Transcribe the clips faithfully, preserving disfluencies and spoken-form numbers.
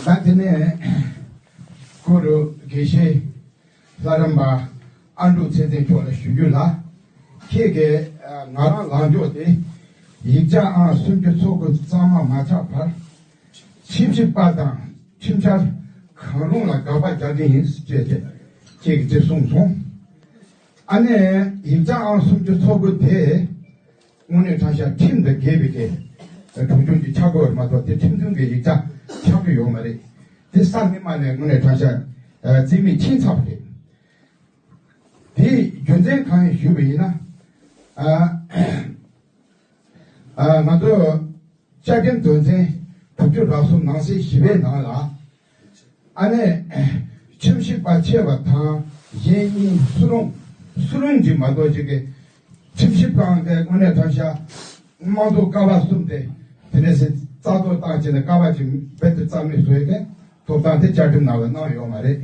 ད་དེ་ནས་གུ་རུ་དགེ་བཤེས་ལྷ་རམས་པ་ཨ་འབྲུག་ཚེ་བརྟན་མཆོག་ལ་ཞུ་རྒྱུ་ལ། ཁྱེད་ཀྱིས་ང་རང་ལངས་ཕྱོགས་དེ་ཡིག་ཆ་ཨང་སུམ་ཅུ་སོ་དགུ་གཙང་མ་མ་ཆགས་བར། ཁྲིམས་ཞིབ་པ་དང་ཁྲིམས་འཆར་གང་རུང་ལ་དགག་པ་རྒྱག་གི་ཡིན་ཅེས་ཏེ་ཁྱེད་ཀྱིས་དེ་གསུངས་སོང་། ཨ་ནེ་ཡིག་ཆ་ཨང་སུམ་ཅུ་སོ་དགུ་དེ་དངོས་གནས་དྲང་བཞག་ཁྲིམས་དང་འགལ་བའི་གི་གྲུབ་ཆོག་གི་ཆག་སྒོ་མ་གཏོགས་དེ་ཁྲིམས་མཐུན་གྱི་ཡིག་ཆ་ཆགས་ཀྱི་ཡོད་མ་རེད། དེ་ས་མི་མ་ནས་དངོས་གནས་དྲང་བཞག་རྩིས་མེད་ཕྱིན་ཚར་བ་རེད། དེའི་རྒྱུ་མཚན་གང་ཡིན་ཞུས་པ་ཡིན་ན། ཨ་ཨ་ང་ཚོ་བཅའ་ཁྲིམས་དོན་ཚན་དྲུག་ཅུ་རེ་གསུམ་ནང་གསེས་བཞི་པའི་ནང་ལ། ཨ་ནེ་ཁྲིམས་ཞིབ་པ་ཆེ་བ་དང་གཞན་གཉིས་སུ་རུང་སུ་རུང་གཅིག་མ་གཏོགས་གཅིག་གི་ཁྲིམས་ཞིབ་ཁང་དེ་དངོས་གནས་དྲང་བཞག་དམངས་གཙོ་ཀ་བ་གསུམ་དེ་དེ་ནས་སེ་རྩ་གཏོར་བཏང་བྱས་ནས་ཀ་བ་གཅིག་རྦད་དེ་རྩ་མེད་བཟོས་ཏེ་ཐོབ་ཐང་དེ་བཅའ་ཁྲིམས་ནང་ལ་གནང་ཡོད་མ་རེད།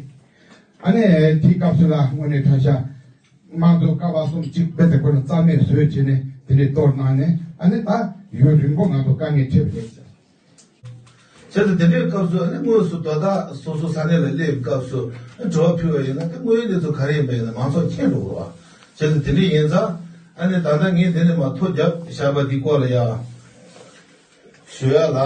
ཨ་ནེ་དེའི་སྐབས་སུ་ལ་དངོས་གནས་དྲང་བཞག་དམངས་གཙོ་ཀ་བ་གསུམ་གཅིག་རྦད་དེ་ཁོ་ན་རྩ་མེད་བཟོས་བྱས་ནས་དེ་ནས་གཏོར་གནང་ནས་ཨ་ནེ་ད་ཡུན་རིང་པོ་ང་ཚོ་དཀའ་ངལ་འཕྲད་པ་རེད། བྱས་ཙང་དེ་འདྲའི་སྐབས་སུ་ཨ་ནི་དངོས་སུ་དོ་བདག་སོ་སོ་ས་གནས་ལ་སླེབས་སྐབས་སུ་དྲི་བ་ཕུལ་བ་ཡིན་ན་དེ་དངོས་ཡོད་གནས་ཚུལ་ག་རེ་ཡིན་པ་ཡིན་ན་མང་ཚོགས་མཁྱེན་འགྲོ་དགོས་པ། བྱས་ཙང་དེ་འདྲ་ཡིན་ཙང་ཨ་ནི་ད་ལྟ་ངས་འདི་ནས་མར་ཐོ་བརྒྱབ་བཞག་པ་འདི་སྐོར་ལ་ཡང་ཞུ་ཡ་ལ།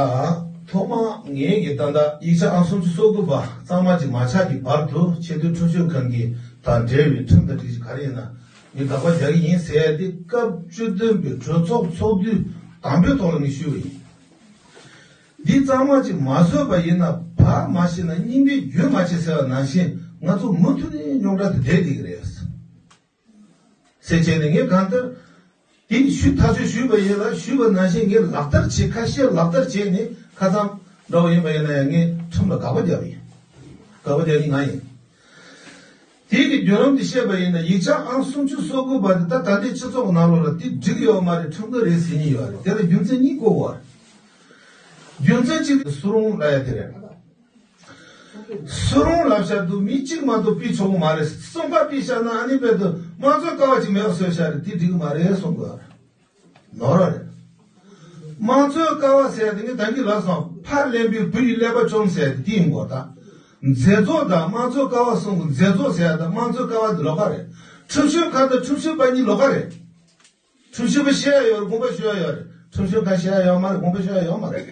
ཐོག་མ་ངས་ཀྱི་ད་ལྟ་ཡིག་ཆ་ཨང་སུམ་ཅུ་སོ་དགུ་པ་གཙང་མ་ཅིག་མ་ཆགས་ཀྱི་བར་དུ་ཆེས་མཐོའི་ཁྲིམས་ཞིབ་ཁང་གི་དང་འབྲེལ་བའི་ཁྲིམས་དང་སྒྲིག་གཞི་ག་རེ་ཡིན་ན་ངས་དགག་པ་རྒྱག་གི་ཡིན་ཟེར་ཡ་དེ་སྐབས་བཅུ་བདུན་པའི་གྲོས་ཚོགས་ཚོགས་དུས་དང་པོའི་ཐོག་ལ་ངས་ཞུས་པ་ཡིན། འདི་གཙང་མ་ཅིག་མ་བཟོས་པ་ཡིན་ན་བག་མ་ཞིག་ན་སྙིང་པོའི་རྒྱུན་མ་ཆད་ཟེར་བ་ནང་བཞིན་ང་ཚོ་མུ་མཐུད་ནས་རྙོག་དྲ་དེ་བསྡད་བསྡད་ཀྱི་རེད། ཟེར་བྱས་ནས་ངས་གང་ལྟར་དེ་ཞུ་ཐག་གཅོད་ཞུས་པ་ཡིན་ལ་ཞུས་པ་ནང་བཞིན་ངས་ལག་བསྟར་བྱེད་ཁ་ཤས་ལག་བསྟར་བྱས་ནས་ཁ་སང་འདྲ་བོ་ཡིན་པ་ཡིན་ན་ཡང་ངས་ཁྲིམས་ལ་དགག་པ་བརྒྱབ་ཡིན། དགག་པ་བརྒྱབ་ནི་ང་ཡིན། དེ་གི་བརྒྱུད་རིམ་དེ་བཤད་པ་ཡིན་ན་ཡིག་ཆ་ཨང་སུམ་ཅུ་སོ་དགུ་པ་དེ་ད་ད་ལྟའི་སྤྱི་ཚོགས་ཀྱི་ནང་ལོགས་ལ་དེ་འགྲིག་ཡོད་མ་རེད་ཁྲིམས་འགལ་རེད་ཟེར་ཉེན་ཡོད་རེད་དེ་ལ་རྒྱུ་མཚན་གཉིས་བཀོད་དགོས་རེད། རྒྱུ་མཚན་གཅིག་སུ་རུང་ལབ་ཡ་དེ་རེད། སུ་རུང་ལབ་བཞག་འདུག་མི་གཅིག་མ་གཏོགས་ཕུད་ཆོག་གི་མ་རེད་གསུམ་ཀ་ཕུད་བཞག་ན་ཨ་ནི་དཔེ་དུ་དམངས་གཙོའི་ཀ་བ་གཅིག་མེད་པ་བཟོས་བཞག་རེད་དེ་འགྲིག་གི་མ་རེད་གསུང་དགོས་རེད། ནོར་བ་རེད། དམངས་གཙོའི་ཀ་བ་ཟེར་ཡ་དེ་ངས་ད་གིན་ལབ་སོང་ཕར་ལེན་པའི་བུ་ཡི་ཀླད་པ་བཅོམ་ཟེར་ཡ་དེ་དེ་ཡིན་དགོས་ད། མཛད་གཙོ་དང་དམངས་གཙོའི་ཀ་བ་གསུམ་གི་མཛད་གཙོ་ཟེར་ཡ་དང་དམངས་གཙོའི་ཀ་བ་དེ་ལོགས་ཀ་རེད། ཁྲིམས་ཞིབ་ཁང་དང་ཁྲིམས་ཞིབ་པ་གཉིས་ལོགས་ཀ་རེད། ཁྲིམས་ཞིབ་པ་བཤད་ཡ་ཡོད་རེད་དགོངས་པ་ཞུ་ཡ་ཡོད་རེད་ཁྲིམས་ཞིབ་ཁང་བཤད་ཡ་ཡོད་མ་རེད་དགོངས་པ་ཞུ་ཡ་ཡོད་མ་རེད།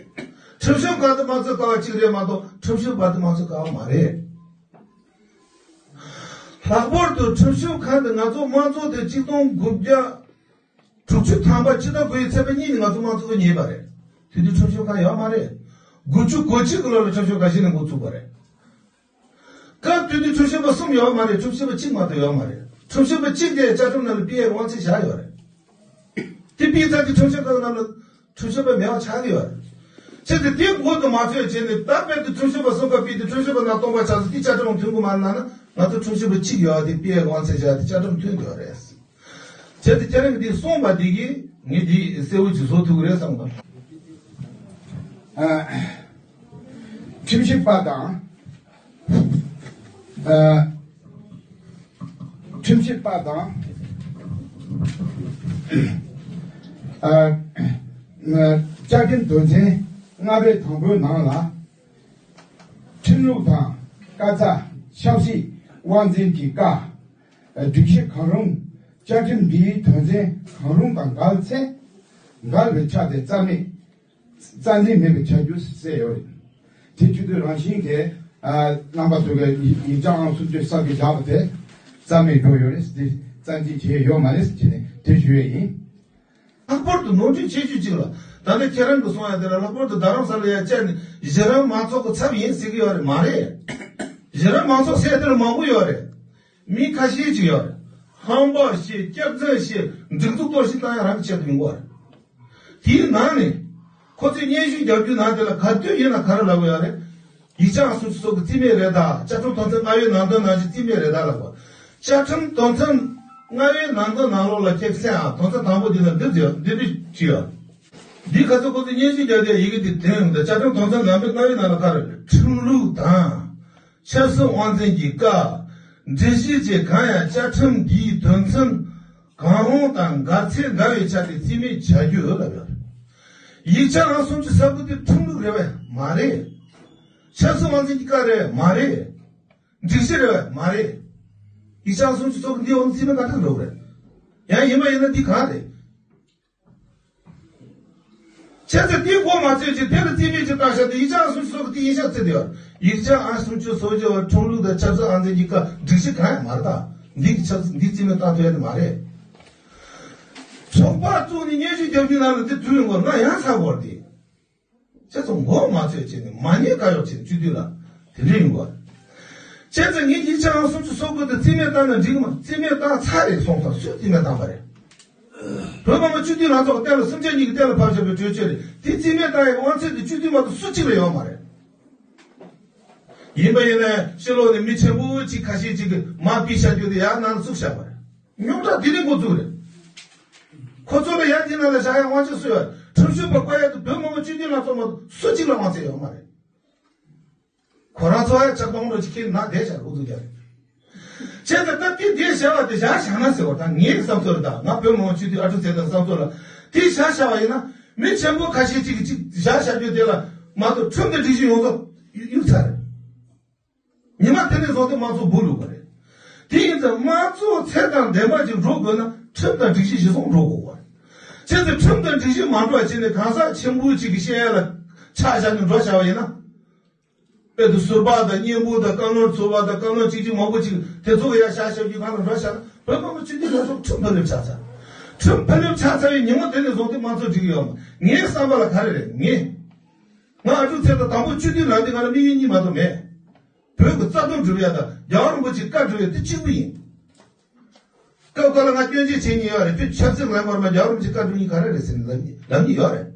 ཁྲིམས་ཞིབ་ཁང་དེ་དམངས་གཙོའི་ཀ་བ་གཅིག་རེད་མ་གཏོགས་ཁྲིམས་ཞིབ་པ་དེ་དམངས་གཙོའི་ཀ་བ་མ་རེད། ལྷག་པར་དུ་ཁྲིམས་ཞིབ་ཁང་དེ་ང་ཚོ་དམངས་གཙོ་དེ་གཅིག་སྟོང་དགུ་བརྒྱ་དྲུག་ཅུ་ཐམ་པ་ཕྱི་ཟླ་དགུ་པའི་ཚེས་པ་གཉིས་ནས་ང་ཚོ་དམངས་གཙོ་ཉེས་པ་རེད། དེ་དུས་ཁྲིམས་ཞིབ་ཁང་ཡོད་མ་རེད། དགུ་བཅུ་གོ་གཅིག་གི་ལོ་ལ་ཁྲིམས་ཞིབ་ཁང་གཞི་ནས་འགོ་ཚུགས་པ་རེད། སྐབས་དེ་དུས་ཁྲིམས་ཞིབ་པ་གསུམ་ཡོད་མ་རེད་ཁྲིམས་ཞིབ་པ་གཅིག་མ་གཏོགས་ཡོད་མ་རེད། ཁྲིམས་ཞིབ་པ་གཅིག་དེ་བཅའ་ཁྲིམས་ནང་ལ་དཔེ་དབང་ཚད་བཞག་ཡོད་རེད། དེ་ཕུད་ཚར་དུས་ཁྲིམས་ཞིབ་ཁང་ནང་ལ་ཁྲིམས་ཞིབ་པ་མེད་པ་ཆགས་ཀྱི་ཡོད་རེད། བྱས་ཙང་དེ་འགོ་དུ་མ་ཚུད་བྱས་ནས་ད་དཔེ་དེ་ཁྲིམས་ཞིབ་པ་གསུམ་ཀ་ཕུད་དེ་ཁྲིམས་ཞིབ་པ་ནང་སྟོང་པ་ཆགས་སོང་དེ་བཅའ་ཁྲིམས་མཐུན་གི་མ་གནང་ན་ང་ཚོ་ཁྲིམས་ཞིབ་པ་གཅིག་ཡོད་དེ་དཔེ་དབང་ཚད་བཞག་དེ་བཅའ་ཁྲིམས་མཐུན་གྱི་ཡོད་རེད། བྱས་ཙང་ཁྱེད་རང་གིས་དེ་གསུངས་པ་དེ་གིས་ངས་དེ་གསལ་བོ་ཅིག་བཟོ་ཐུབ་ཀྱི་རེད་བསམ་གི་འདུག་ཨ། ཁྲིམས་ཞིབ་པ་དང་། ཨ། ཁྲིམས་ཞིབ་པ་དང་། ཨ། བཅའ་ཁྲིམས་དོན་ཚན་ལྔ་པའི་དང་པོའི་ནང་ལ། ཁྲིམས་ལུགས་དང་བཀའ་རྩ་ཆབ་སྲིད་དབང་འཛིན་གྱི་བཀའ། སྒྲིག་གཞི་གང་རུང་བཅའ་ཁྲིམས་འདིའི་དོན་ཚན་གང་རུང་དང་འགལ་ཚེ། འགལ་བའི་ཆ་དེ་རྩ་མེད། རྩ་འཛིན་མེད་པའི་བྱ་རྒྱུ་གསལ་ཡོད་རེད། དེ་བྱེད་དུས་རང་བཞིན་གྱིས་རྣམ་པ་ཚོ་གི་ཡིག་ཆ་ཨང་སུམ་ཅུ་སོ་དགུ་བཞག་པ་དེ་རྩ་མེད་འགྲོ་ཡོད་རེད་ཟེར་ཏེ་རྩ་འཛིན་བྱས་ཡོད་མ་རེད་ཟེར་ནས་དེ་ཞུ་ཡས་ཡིན། ལྷག་པར་དུ་ནོར་འཁྲུལ་ཆེ་ཤོས་གཅིག་ལ་ད་ལྟ་ཁྱེད་རང་གིས་གསུངས་ཡ་དེ་ལ་ལྷག་པར་དུ་རྡ་རམ་ས་ལ་ཡ་བཅར་ནས་གཞི་རིམ་མང་ཚོགས་ཀྱི་ཚབ་ཡིན་ཟེར་གྱི་ཡོད་རེད་མ་རེད། གཞི་རིམ་མང་ཚོགས་ཟེར་ཡ་དེ་ལ་མང་པོ་ཡོད་རེད། མི་ཁ་ཤས་ཅིག་ཡོད་རེད། ཧམ་པ་བཤད་སྐྱག་རྫུན་བཤད་སྒྲིག་འཛུགས་གཏོར་བཤིག་བཏང་ཡ་རང་གི་ཆེད་དུ་ཡིན་དགོས་རེད། དེའི་ནང་ནས་ཁོ་ཚོས་སྙན་ཞུ་རྒྱག་རྒྱུའི་ནང་དེ་ལ་ག་དུས་ཡིན་ན་ག་རེ་ལབ་དགོས་ཡ་རེད། ཡིག་ཆ་ཨང་སུམ་ཅུ་སོ་དགུ་རྩིས་མེད་རེད་ད། བཅའ་ཁྲིམས་དོན་ཚན་ལྔ་པའི་ནང་དོན་ནང་བཞིན་རྩིས་མེད་རེད་ད་ལབ་པ། བཅའ་ཁྲིམས་དོན་ཚན་ལྔ་པའི་ནང་དོན་ནང་ལོགས་ལ་ཁྱེད་གསན་ཨ། དོན་ཚན་དང་པོ་འདི་ལ་འདི་ཟེར་འདི་འདི་བྲིས་ཡོད། འདི་ག་ཚོད་ཁོ་ཚོས་སྙན་ཞུ་རྒྱག་དུས་ཡི་གེ་འདི་དོན་ཡོང་དུས་བཅའ་ཁྲིམས་དོན་ཚན་ལྔ་པའི་ལྔ་པའི་ནང་ལ་ག་རེ་རེད། ཁྲིམས་ལུགས་དང་། ཆབ་སྲིད་དབང་འཛིན་གྱི་བཀའ། སྒྲིག་གཞི་བཅས་གང་ཡང་བཅའ་ཁྲིམས་འདིའི་དོན་ཚན་གང་རུང་དང་འགལ་ཚེ་འགལ་བའི་ཆ་དེ་རྩིས་མེད་བྱ་རྒྱུ་ལབ་ཡོད། ཡིག་ཆ་ཨང་སུམ་ཅུ་སོ་དགུ་དེ་ཁྲིམས་ལུགས་རེད་པས་མ་རེད། ཆབ་སྲིད་དབང་འཛིན་གྱི་བཀའ་རེད་མ་རེད། སྒྲིག་གཞི་རེད་པས་མ་རེད། ཡིག་ཆ་ཨང་སུམ་ཅུ་སོ་དགུ་འདིའི་འོག་ནས་རྩིས་མེད་ག་འདྲ་འགྲོ་གི་རེད། ཡང་ཡིན་པ་ཡིན་ན་འདི་གང་རེད། བྱས་ཙང་འདི་མགོ་མ་ཚོས་ཀྱི་དེ་ལ་རྩིས་མེད་ཅིག་བཏང་བཞག་སྟེ་ཡིག་ཆ་ཨང་སུམ་ཅུ་སོ་དགུ་དེ་ཡིན་ཤག་བརྩིས་ཏེ་ཡོད། ཡིག་ཆ་ཨང་སུམ་ཅུ་སོ་བརྒྱད་པ་ཁྲིམས་ལུགས་དང་ཆབ་སྲིད་དབང་འཛིན་གྱི་བཀའ་སྒྲིག་གཞི་གང་ཡང་མ་རེད་ད། འདི་གི་ཆབ་སྲིད་འདི་རྩིས་མེད་བཏང་ཐུབ་ཡ་དེ་མ་རེད། ཚོགས་པ་བཙུགས་ནས་སྙན་ཞུ་རྒྱབ་རྒྱུའི་ནང་ལ་དེ་བྲིས་ཡོང་གི་ང་ཡང་ཚ་བོར་ཏེ། བྱས་ཙང་མགོ་མ་ཚོས་བྱས་ནས་མ་ཉེས་ཁ་གཡོག་བྱས་ནས་བཅུད་བསྡུས་ལ་དེ་འདྲ་ཡོང་གི་བ། བྱས་ཙང་ངས་ཡིག་ཆ་ཨང་སུམ་ཅུ་སོ་དགུ་དེ་རྩིས་མེད་བཏང་ན་འགྲིག་གི་མ་རྩིས་མེད་བཏང་ཚར་རེད་སོང་ཙང་སུས་རྩིས་མེད་བཏང་བ་རེད། བོད་མི་མང་སྤྱི་འཐུས་ལྷན་ཚོགས་གཏན་ལ་སུམ་ཆ་གཉིས་ཀྱི་གཏན་ལ་ཕབ་བཞག་པའི་གྲོས་ཆོད་རེད་དེ་རྩིས་མེད་བཏང་ཡག་དབང་ཚད་དེ་སྤྱི་འཐུས་མ་གཏོགས་སུ་གཅིག་ལ་ཡོད་མ་རེད། ཡིན་པ་ཡིན་ནའི་ཕྱི་ལོགས་ནས་མི་ཆེན་པོ་གཅིག་ཁ་ཤས་ཅིག་གིས་མར་ཕུད་བཞག་རྒྱུ་དེ་ཡར་ནང་ལ་བཙུགས་བཞག་པ་རེད། རྙོག་དྲ་དེ་ནས་འགོ་བཙུགས་རེད། ཁོ་ཚོ་ལ་ཡར་དེ་ནང་ལ་བཞག་ཡག་དབང་ཆ་སུ་ཡོད་རེད། ཁྲིམས་ཞིབ་པ་བསྐོ་ཡག་དེ་བོད་མི་མང་སྤྱི་འཐུས་ལྷན་ཚོགས་མ་གཏོགས་སུ་གཅིག་ལ་དབང་ཚད་ཡོད་མ་རེད། ཁོ་རང་ཚོ་ཡ་ཆགས་སྡང་འགྲོ་ཅིག་ཁྱེར་ན་བསྡད་བཞག་འུ་ཚུགས་རྒྱག་རེད། བྱས་ཙང་ད་དེ་བསྡད་བཞག་པ་དེ་བཞག་བཞག་ན་ཟེར་བ་དང་ངའི་བསམ་ཚུལ་ལ་ད་ང་བོད་མི་མང་སྤྱི་འཐུས་ཨ་ཀྲུག་ཚེ་དང་བསམ་ཚུལ་ལ་དེ་བཞག་བཞག་པ་ཡིན་ན་མི་ཆེན་པོ་ཁ་ཤས་ཅིག་གིས་ཅིག་བཞག་བཞག་རྒྱུ་དེ་ལ་མ་གཏོགས་ཁྲིམས་དང་སྒྲིག་གཞི་ཡོངས་རྫོགས་གཡུག་ཚར་རེད། ཉི་མ་དེ་ནས་བཟུང་སྟེ་དམངས་གཙོ་སྦུག་ལུག་པ་རེད། དེ་ཡིན་ཙང་དམངས་གཙོ་ཚད་དང་ལྡན་པ་ཅིག་འགྲོ་དགོས་ན་ཁྲིམས་དང་སྒྲིག་གཞི་གཞིར་བཟུང་འགྲོ་དགོས་པ་རེད། བྱས་ཙང་ཁྲིམས་དང་སྒྲིག་གཞི་མ་འགྲོ་བ་བྱས་ནས་གང་ཟག་ཆེན་པོ་ཅིག་གི་བཤད་ཡ་ལ་ཆ་བཞག་ནས་འགྲོ་བཞག་པ་ཡིན་ན། དཔེ་དུ་ཟུར་པ་དང་གཉེན་པོ་དང་བཀའ་བློན་ཟུར་པ་དང་བཀའ་བློན་གཅིག་གཅིག་མང་པོ་ཅིག་དེ་ཚོ་གི་ཡ་ཤ་ཤ་རྒྱུ་གང་ལ་འགྲོ་བཞག་ན་བོད་པ་མི་སྤྱི་འཐུས་ལ་སོགས་ཁྲིམས་ཕ་ལེབ་ཆགས་ཚར། ཁྲིམས་ཕ་ལེབ་ཆགས་ཚར་བའི་ཉིན་མོ་དེ་ནས་བཟུང་སྟེ་དམངས་གཙོ་འགྲིག་གི་ཡོད་མ་ངའི་བསམ་པ་ལ་ག་རེ་རེད་ངས། ང་ཨ་ཀྲུག་ཚེ་དང་དང་པོ་སྤྱི་འཐུས་ལངས་དུས་ང་ལ་དམིགས་ཡུལ་གཉིས་མ་གཏོགས་མེད། བོད་ཀྱི་རྩ་དོན་སྒྲུབ་ཡ་དང་རྒྱལ་བ་རིན་པོ་ཆེའི་བཀའ་སྒྲུབ་ཡ་དེ་གཅིག་པུ་ཡིན། སྐབས་འགའ་ལ་ང་སྐྱོན་བརྗོད་བྱེད་མཁན་ཡོད་རེད་དཔེ་ཆབ་སྲིད་ལམ་བར་མ་རྒྱལ་བ་རིན་པོ་ཆེའི་བཀའ་སྒྲུབ་མཁན་ག་རེ་རེད་ཟེར་ནས་ལབ་མཁན་ལབ་མཁན་ཡོད་རེད།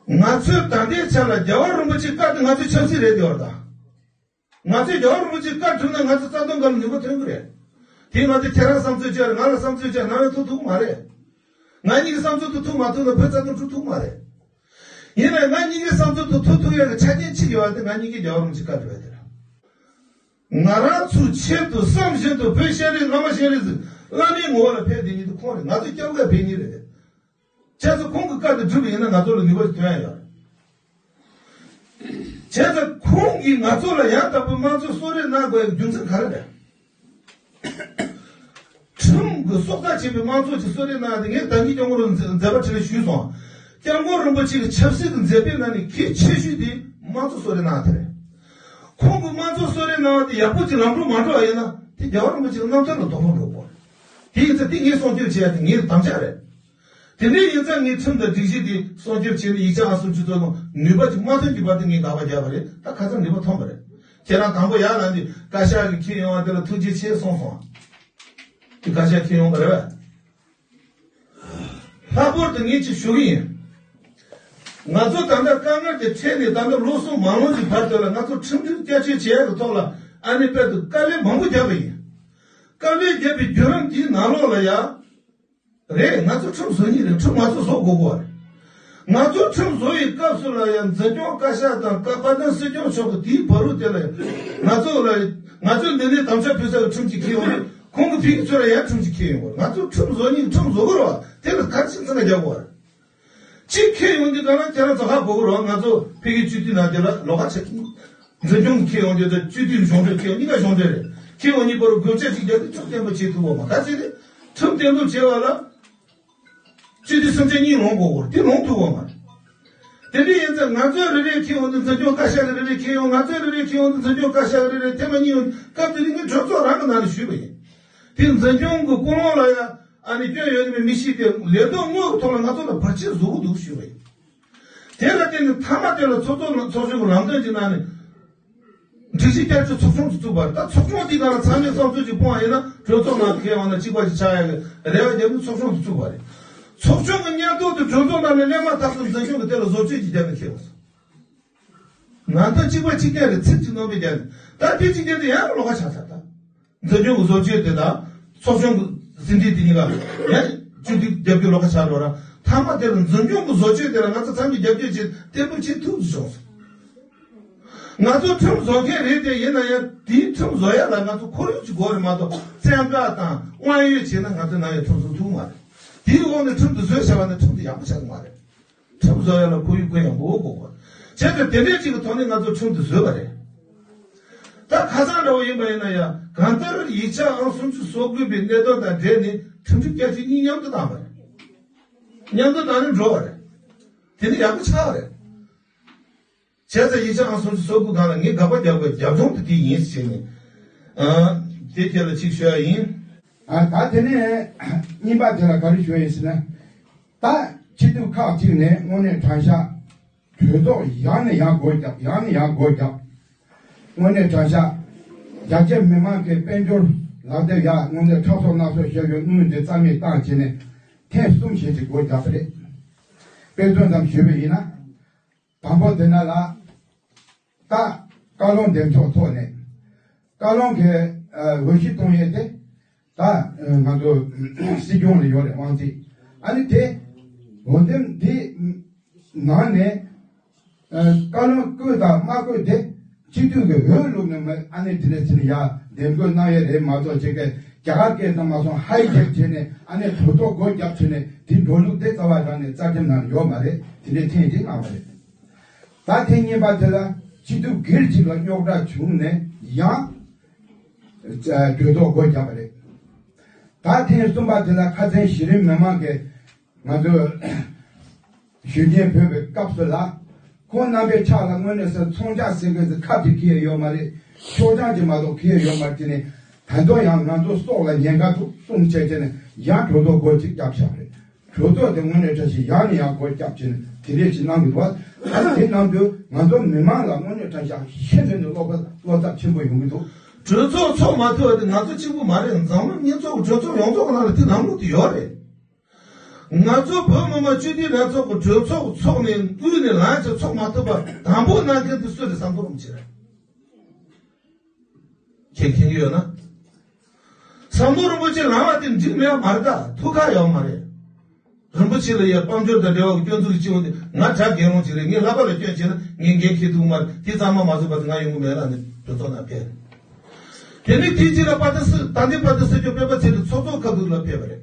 ང་ཚོའི་ད་ལྟའི་ཆ་ལ་རྒྱལ་བ་རིན་པོ་ཆེའི་བཀའ་དེ་ང་ཚོའི་ཆབ་སྲིད་རེད་དེ་བར་དང་། ང་ཚོས་རྒྱལ་བ་རིན་པོ་ཆེའི་བཀའ་བསྒྲུབས་ན་ང་ཚོ་རྩ་དོན་སྒང་ལ་ནུས་པ་ཐོན་གི་རེད། དེ་ང་ཚོས་ཁྱེད་རང་བསམ་ཚུལ་བཅར་ང་ལ་བསམ་ཚུལ་བཅར་ནམ་ཡང་ཐུག་ཐུབ་མ་རེད། ང་གཉིས་ཀྱི་བསམ་ཚུལ་དུ་ཐུག་མ་ཐུབ་ན་བོད་རྩ་དོན་སྒྲུབ་ཐུབ་མ་རེད། ཡིན་ནའི་ང་གཉིས་ཀྱི་བསམ་ཚུལ་དུ་ཐུག་ཐུབ་ཡག་གི་ཆ་རྐྱེན་གཅིག་ཡོད་པ་དེ་ང་གཉིས་ཀྱིས་རྒྱལ་བ་རིན་པོ་ཆེའི་བཀའ་བསྒྲུབས་ཡ་དེ་རེད། ང་རང་ཚོའི་ཆེད་དུ་བསམ་བཞིན་དུ་བོད་ཤེས་རིག་བླ་མ་ཤེས་རིག་ཟིག་བླ་མའི་ངོ་བོ་ལ་ཕེབས་བསྡད་མཁན་དེ་ཁོང་རེད། ང་ཚོའི་སྐྱབས་མགོན་ཕེབས་མཁན་རེད། བྱས་ཙང་ཁོང་གི་བཀའ་དེ་སྒྲུབ་པ་ཡིན་ན་ང་ཚོ་ལ་ནུས་པ་ཞིག་ཐོན་ཡ་ཡོད་རེད། བྱས་ཙང་ཁོང་གིས་ང་ཚོ་ལ་ཡང་དག་པའི་དམངས་གཙོ་གསོལ་རས་གནང་དགོས་ཡ་རྒྱུ་མཚན་ག་རེ་རེད། ཁྲིམས་ཀྱི་སྲོག་རྩ་ཆད་པའི་དམངས་གཙོ་ཅིག་གསོལ་རས་གནང་ཡ་དེ་ངས་ད་གིན་སྐྱབས་མགོན་རིན་པོ་ཆེ་མཛད་པ་འཕྲིན་ལས་ཞུས་སོང་། སྐྱབས་མགོན་རིན་པོ་ཆེ་གི་ཆབ་སྲིད་ཀྱི་མཛད་པའི་ནང་ནས་གལ་ཆེ་ཤོས་དེ་དམངས་གཙོ་གསོལ་རས་གནང་ཡ་དེ་རེད། ཁོང་གིས་དམངས་གཙོ་གསོལ་རས་གནང་བ་དེ་ཡག་པོ་ཅིག་ལམ་འགྲོ་མ་འགྲོ་བ་ཡིན་ན་དེ་རྒྱལ་བ་རིན་པོ་ཆེ་གི་རྣམ་ཐར་ལ་དོགས་པ་འགྲོ་དགོས། དེ་ཡིན་ཙང་དེ་ངས་སྲུང་སྐྱོབ་བྱེད་ཡ་དེ་ངའི་དམ་བཅའ་རེད། དེ་འདྲ་ཡིན་ཙང་ངས་ཁྲིམས་དང་སྒྲིག་གཞི་དེ་སྲུང་སྐྱོབ་བྱས་ནས་ཡིག་ཆ་ཨང་སུམ་ཅུ་སོ་དགུ་ནུས་པ་ཅིག་མ་ཐོན་གྱི་བར་དུ་ངས་དགག་པ་བརྒྱབ་པ་རེད། ད་ཁ་སང་ནུས་པ་ཐོན་པ་རེད། ཁྱེད་རང་དང་པོ་ཡར་ལངས་དུས་བཀའ་ཤག་གིས་འཁྱེར་ཡོང་བ་དེ་ལ་ཐུགས་རྗེ་ཆེ་གསུངས་སོང་། དེ་བཀའ་ཤག་འཁྱེར་ཡོང་བ་རེད་པས། ལྷག་པར་དུ་ངས་ཅིག་ཞུ་གི་ཡིན། ང་ཚོ་ད་ལྟ་དཀའ་ངལ་དེ་འཕྲད་ནས་ད་ལྟ་ལོ་གསུམ་མ་ལོན་གྱི་བར་དུ་ལ་ང་ཚོ་ཁྲིམས་སྒྲིག་བསྐྱར་བཅོས་བྱེད་ཡག་གི་ཐོག་ལ་ཨ་ནི་དཔེ་དུ་དཀའ་ལས་མང་པོ་བརྒྱབ་པ་ཡིན། དཀའ་ལས་བརྒྱབ་པའི་བརྒྱུད་རིམ་དེའི་ནང་ལོགས་ལ་ཡ། རེད། ང་ཚོ་ཁྲིམས་བཟོ་མཁན་རེད། ཁྲིམས་ང་ཚོ་བཟོ་དགོས་གོ་རེད། ང་ཚོ་ཁྲིམས་བཟོ་བའི་སྐབས་སུ་ལ་ཡང་འཛིན་སྐྱོང་བཀའ་ཤག་དང་བཀའ་དཔལ་ལྡན་སྲིད་སྐྱོང་མཆོག་གིས་དེའི་བར་དུ་དེ་ལ་ང་ཚོ་ལ་ང་ཚོས་འདི་ནས་དམ་བཅའ་ཕུལ་ས་གི་ཁྲིམས་ཅིག་འཁྱེར་ཡོང་རེད། ཁོང་གིས་ཕུལ་གི་ཚོད་ལ་ཡང་ཁྲིམས་ཅིག་འཁྱེར་ཡོང་གོ་རེད། ང་ཚོ་ཁྲིམས་བཟོ་མཁན་ཁྲིམས་བཟོ་གི་རེད་བ། དེ་ལ་ག་རེ་ཞིག་ཚང་ན་རྒྱག་གོ་རེད། གཅིག་འཁྱེར་ཡོང་དུས་གང་ལ་ཁྱེད་རང་ཚོ་ཧ་གོ་གི་རེད་བ། ང་ཚོ་ཕ་གིའི་སྤྱི་འཐུས་ནང་དེ་ལ་ལོགས་ཀ་ཆགས་ཀྱི། འཛིན་སྐྱོང་གི་འཁྱེར་ཡོང་དུས་དང་སྤྱི་འཐུས་གཞུང་འབྲེལ་འཁྱེར་ཡོང་གཉིས་ཀ་གཞུང་འབྲེལ་རེད། འཁྱེར་ཡོང་གཉིས་བར་དུ་དགོས་ཆ་གཅིག་རྒྱབ་དུས་ཁྲིམས་གཏན་འབེབས་བྱེད་ཐུབ་བོ་མ་ག་ཚད་རེད། ཁྲིམས་གཏན་འབེབས་བྱེད་པ་ལ་སྤྱི་འཐུས་སུམ་ཆ་གཉིས་ལོངས་དགོས་གོ་རེད། དེ་ལོངས་ཐུབ་བོ་མ་རེད། དེ་འདྲ་ཡིན་ཙང་ང་ཚོས་རེ་རེ་འཁྱེར་ཡོང་དུས་འཛིན་སྐྱོང་བཀའ་ཤག་གིས་རེ་རེ་འཁྱེར་ཡོང་། ང་ཚོས་རེ་རེ་འཁྱེར་ཡོང་དུས་འཛིན་སྐྱོང་བཀའ་ཤག་གིས་རེ་རེ། ཐེངས་མ་གཉིས་ཡོང་སྐབས་དེ་ནི་ངས་གྲོས་ཚོགས་རང་གི་ནང་ནས་ཞུས་པ་ཡིན། དེ་འཛིན་སྐྱོང་གི་ཀུན་སློང་ལ་ཡང་ཨ་ནི་སྐྱོན་ཡོད་ནི་མི་ཤེས་ཏེ་ལས་དོན་དངོས་ཀྱི་ཐོག་ལ་ང་ཚོ་ལ་བར་ཆད་བཟོ་གི་འདུག་ཞུས་པ་ཡིན། དེ་ལ་བརྟེན་ནས་མཐའ་མ་དེ་ལ་ཚོགས་གཙོ་ཚོགས་གཞོན་གྱི་ལམ་སྟོན་གྱི་ནང་ནས་སྒྲིག་གཞི་བསྐྱར་བཅོས་ཚོགས་ཆུང་ཞིག་བཙུགས་པ་རེད། ད་ཚོགས་ཆུང་དེའི་ནང་ལ་ཚང་མས་བསམ་ཚུལ་ཅིག་སྤུངས་པ་ཡིན་ན་གྲོས་ཚོགས་ནང་འཁེལ་བ་ན་གཅིག་པ་ཞིག་ཆགས་ཡག་གི་རེ་བ་བརྒྱབ་ནས་ཚོགས་ཆུང་དེ་བཙུགས་པ་རེད། ཚོགས་ཆུང་གི་སྙན་ཐོ་དེ་གྲོས་ཚོགས་ནང་ནས་སླེབས་མ་ཐག་ཏུ་འཛིན་སྐྱོང་གི་དེ་ལ་བཟོ་བཅོས་ཅིག་བརྒྱབ་ནས་འཁེལ་བ་སོང་། ནང་དོན་གཅིག་པ་གཅིག་རྐྱང་རེད། ཚིག་གཅིག་ནོར་མེད་བརྒྱབ་ནས་ད་དེ་གཅིག་རྐྱང་དེ་ཡང་ལོགས་ཀ་ཆགས་ཚར། ད་འཛིན་སྐྱོང་གི་བཟོ་བཅོས་དེ་དང་ཚོགས་ཆུང་གི་ཟིན་བྲིས་དེ་གཉིས་ཀ་ཡང་བཅོས་སྒྲིག་རྒྱབ་རྒྱུ་ལོགས་ཀ་ཆགས་འགྲོ་ར། མཐའ་མ་དེར་འཛིན་སྐྱོང་གི་བཟོ་བཅོས་དེ་ལ་ང་ཚོ་ཚང་མས་རྒྱབ་སྐྱོར་བྱེད་གཏན་འབེབས་བྱེད་ཐུབ་ཀྱི་བྱུང་སོང་། ང་ཚོ་ཁྲིམས་བཟོ་མཁན་རེད་དེ། ཡིན་ན་ཡང་དེའི་ཁྲིམས་བཟོ་ཡ་ལ་ང་ཚོ་ཁོར་ཡུག་ཅིག་དགོས་རེད་མ་གཏོགས་བཙན་བཀའ་དང་དབང་ཡོད་བྱས་ན་ང་ཚོ་ནམ་ཡང་ཁྲིམས་བཟོ་ཐུབ་མ་རེད། དེའི་འོག་ནས་ཁྲིམས་དེ་བཟོས་བྱ་བ་ནི་ཁྲིམས་དེ་ཡག་པོ་ཆགས་ཀྱི་མ་རེད། ཁྲིམས་བཟོ་ཡ་ལ་ཁོར་ཡུག་ཁོ་ཡང་མགོ་བོ་སྒུར་དགོས། བྱས་ཙང་དེ་འདྲའི་ཅིག་གི་ཐོག་ནས་ང་ཚོ་ཁྲིམས་དེ་བཟོས་པ་རེད། ད་ཁ་སང་འདྲ་བོ་ཡིན་པ་ཡིན་ན་ཡང་གང་ལྟར་ཡིག་ཆ་ཨང་སུམ་ཅུ་སོ་དགུ་པའི་གནད་དོན་དང་འབྲེལ་ནས་ཁྲིམས་སྒྲིག་བསྐྱར་བཅོས་གཉིས་མཉམ་དུ་བཏང་བ་རེད། མཉམ་དུ་བཏང་ནས་འགྲོ་བ་རེད། དེ་ནི་ཡག་པོ་ཆགས་པ་རེད། བྱས་ཙང་ཡིག་ཆ་ཨང་སུམ་ཅུ་སོ་དགུ་སྒང་ལ་ངས་དགག་པ་རྒྱག་དགོས་རྒྱབ་ལྗོངས་དེ་དེ་ཡིན་ཟེར་ནས། ཨ། དེ་ཐད་ལ་ཅིག་ཞུ་ཡ་ཡིན། ཨ། ད་དེ་ནས་གཉིས་པ་དེ་ལ་ག་རེ་ཞུ་ཡ་ཡིན་ཟེར་ན། ད་སྤྱི་འཐུས་ཁག་ཅིག་ནས་དངོས་གནས་དྲང་གཞག་གྲོས་ཚོགས་ཡང་ནས་ཡང་སྒོ་བརྒྱབ། ཡང་ནས་ཡང་སྒོ་བརྒྱབ། དངོས་གནས་དྲང་གཞག་རྒྱ་ཆེ་མི་མང་གི་དཔལ་འབྱོར་ལག་དེབ་ཡ་དངོས་གནས་ཁྲག་སོག་སྣ་སོག་བཤད་པའི་དངུལ་འདི་རྩ་མེད་བཏང་བྱས་ནས་ཐེངས་གསུམ་ཞིག་ཅིག་སྒོ་བརྒྱབ་པ་རེད། དཔེ་མཚོན་ཙམ་ཞུས་པ་ཡིན་ན། དང་པོ་དེ་ན་ལ། ད་བཀའ་བློན་འདེམས་ཕྱོགས་ཐོག་ནས། བཀའ་བློན་གྱི་ཨ་འོས་གཞི་གཏོང་ཡས་དེ། ད་ང་ཚོ་སྲིད་སྐྱོང་ལ་ཡོད་རེད། དབང་ཚད། ཨ་ནི་དེ་འོས་འདེམས་འདི་ནང་ནས་ཨ་བཀའ་བློན་བསྐོས་དང་མ་བསྐོས་དེ་སྤྱི་འཐུས་ཀྱི་འོས་བླུགས་ནས་མ། ཨ་ནི་དེ་ནས་ཕྱིན་ཡ་འདེམས་བསྐོ་གནང་ཡས་རེད་མ་གཏོགས། ཅིག་གི་རྒྱ་གར་སྐད་ཙམ་མ་སོང་ཧའི་ཇེག་བྱས་ནས། ཨ་ནི་གྲོས་ཚོགས་སྒོ་བརྒྱབ་བྱས་ནས་དེ་འགྲོ་ལུགས་དེ་རྩ་བ་རང་ནས་རྩ་ཁྲིམས་ནང་ཡོད་མ་རེད། དེ་འདྲའི་ཐེངས་དེ་གནང་བ་རེད། ད་ཐེངས་གཉིས་པ་དེ་ལ་སྤྱི་འཐུས་སྒེར་གཅིག་ལ་རྙོག་དྲ་བྱུང་ནས་ཡང་གྲོས་ཚོགས་སྒོ་བརྒྱབ་པ་རེད། ད་ཐེངས་གསུམ་པ་དེ་ལ་ཁ་སང་གཞི་རིམ་མི་མང་གི་ང་ཚོ་ཞུ་མཁན་ཕེབས་པའི་སྐབས་སུ་ལ། ཁོང་རྣམ་པའི་ཕྱག་ལ་དངོས་གནས་སེ་ཚོང་ལྕགས་ཟེར་མཁན་ཚོ་ཁ་གཏད་ཁེལ་ཡོད་མ་རེད། ཤོག་གྲངས་ཀྱི་མ་གཏོགས་ཁེལ་ཡོད་མ་རེད། དེ་ནས་ད་དུང་ཡང་ང་ཚོ་སྲོག་ལ་ཉེན་ཁ་འདུག་གསུངས་བྱས་བྱས་ནས་ཡང་གྲོས་ཚོགས་སྒོ་གཅིག་བརྒྱབ་བཞག་པ་རེད། གྲོས་ཚོགས་དེ་དངོས་གནས་བཀྲ་ཤིས་ཡང་ནས་ཡང་སྒོ་བརྒྱབ་བྱས་ནས་དེ་འདྲས་ཞིག་གནང་གི་འདུག་བ། ད་དེ་གནང་དུས་ང་ཚོ་མི་མང་ལ་དངོས་གནས་བཀྲ་ཤིས་ཤིན་ཏུ་ནས་བློ་བློ་འཚབ་ཆེན་པོ་ཡོང་གི་འདུག་གྲོས་ཚོགས་ཚོགས་མ་ཐུབ་པ་དེ་ང་ཚོ་གཅིག་པུ་མ་རེད། འཛམ་གླིང་སྤྱི་ཚོགས་གྲོས་ཚོགས་ཡོངས་རྫོགས་ནང་ལ་དེ་ལམ་ལུགས་དེ་ཡོད་རེད། ང་ཚོ་བོད་མི་མང་སྤྱི་འཐུས་ལྷན་ཚོགས་ཀྱི་གྲོས་ཚོགས་ཚོགས་ནས་དབུས་ནས་ལངས་ཀྱི་ཚོགས་མ་ཐུབ་པ་དང་པོ་གནང་མཁན་དེ་སུ་རེད། ཟམ་གདོང་རིན་པོ་ཆེ་རེད། ཁྱེད་མཁྱེན་གྱི་ཡོད་ན། ཟམ་གདོང་རིན་པོ་ཆེ་ལངས་པ་དེ་འགྲིག་མེད་པ་མ་རེད། ད་ཐུགས་ཁག་ཡོད་མ་རེད། རིན་པོ་ཆེ་ལ་ཡ་དཔལ་འབྱོར་དང་འབྲེལ་བ་གི་སྐྱོན་འཛུགས་ཀྱི་སྤྱི་འོག་དེ་ང་དྲག་རྒན་རློམ་ཅིག་རེད། ངས་ལྷག་པ་ལ་སྐྱོན་བྱས་ན་ངས་འགན་འཁྱེར་ཐུབ་མ་རེད། དེ་གཙང་མ་མ་བཟོས་པ་དེ་ང་ཡོང་གི་མེད་ལ་ནི་གྲོས་ཚོགས་ནང་ཕེབས། དེ་ནས་དེའི་རྗེས་ལ་པ་ཏི་སི་ད་ལྟའི་པ་ཏི་སི་སྐྱོ་སྤེན་པ་ཚེ་རིང་ཚོགས་གཙོ་ཁ་ཐུག་ལ་ཕེབས་པ་རེད།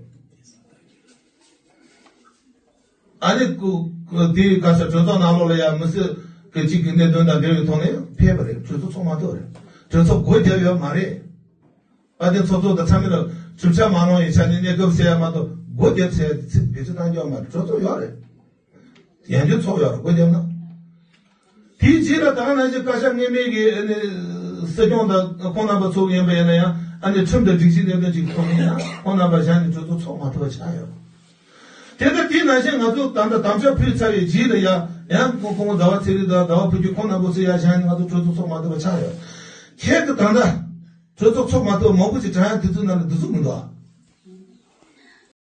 ཨ་ནི་ཀུ་ཀུ་དེའི་ག་ས་གྲོས་ཚོགས་ནང་ལོགས་ལ་ཡང་མི་སེར་གི་གཅིག་གི་གནད་དོན་དང་འབྲེལ་བའི་ཐོག་ནས་ཕེབས་པ་རེད། གྲོས་ཚོགས་ཚོགས་མ་ཐུབ་རེད། གྲོས་ཚོགས་སྒོ་བརྒྱབ་ཡོད་མ་རེད། ཨ་དེ་ཚོགས་གཙོ་དང་ཚང་མ་ལ་གྲུབ་ཆ་མ་གནང་ཡི་ཆ་ནས་གནས་སྐབས་ཟེར་ཡ་མ་གཏོགས་སྒོ་བརྒྱབ་ཟེར་ཡ་དེ་ཚིག་བེད་སྤྱོད་གནང་རྒྱུ་ཡོད་མ་རེད། གྲོས་ཚོགས་ཡོད་རེད། ཡང་བསྐྱར་ཚོགས་ཡོད་རེད། སྒོ་བརྒྱབ་ན། དེའི་རྗེས་ལ་ད་ག་ནང་བཞིན་བཀའ་ཤག་སྔོན་མའི་གི་ཨ་ནི་སྲིད་སྐྱོང་དང་ཁོང་རྣམ་པ་ཚོགས་ཡིན་པ་ཡིན་ན་ཡང་ཨ་ནི་ཁྲིམས་དང་སྒྲིག་གཞིའི་གནད་དོན་ཅིག་ཐོག་ནས་ཡང་ཁོང་རྣམ་པ་བཞག་ནས་གྲོས་ཚོགས་ཚོགས་མ་ཐུབ་པ་ཆགས་ཡོད། དེ་ལྟར་དེའི་ནང་བཞིན་ང་ཚོ་ད་ལྟ་དམ་བཅའ་ཕུལ་ཚར་བའི་རྗེས་ལ་ཡང་ཡང་ཁོང་ཁོང་ཟླ་བ་ཚེ་རིང་དང་ཟླ་བ་ཕུན་སྐྱིད་ཁོང་རྣམ་པ་ཚོ་ཡང་བཞག་ནས་ང་ཚོ་གྲོས་ཚོགས་ཚོགས་མ་ཐུབ་པ་ཆགས་ཡོད། ཁྱེད་ཀྱི་ད་ལྟ་གྲོས་ཚོགས་ཚོགས་མ་ཐུབ་པ་མང་པོ་ཅིག་དྲན་ཡང་དེ་ཚོའི་ནང་ལ་འདི་ཚོ་མི་འདུག་ཨ།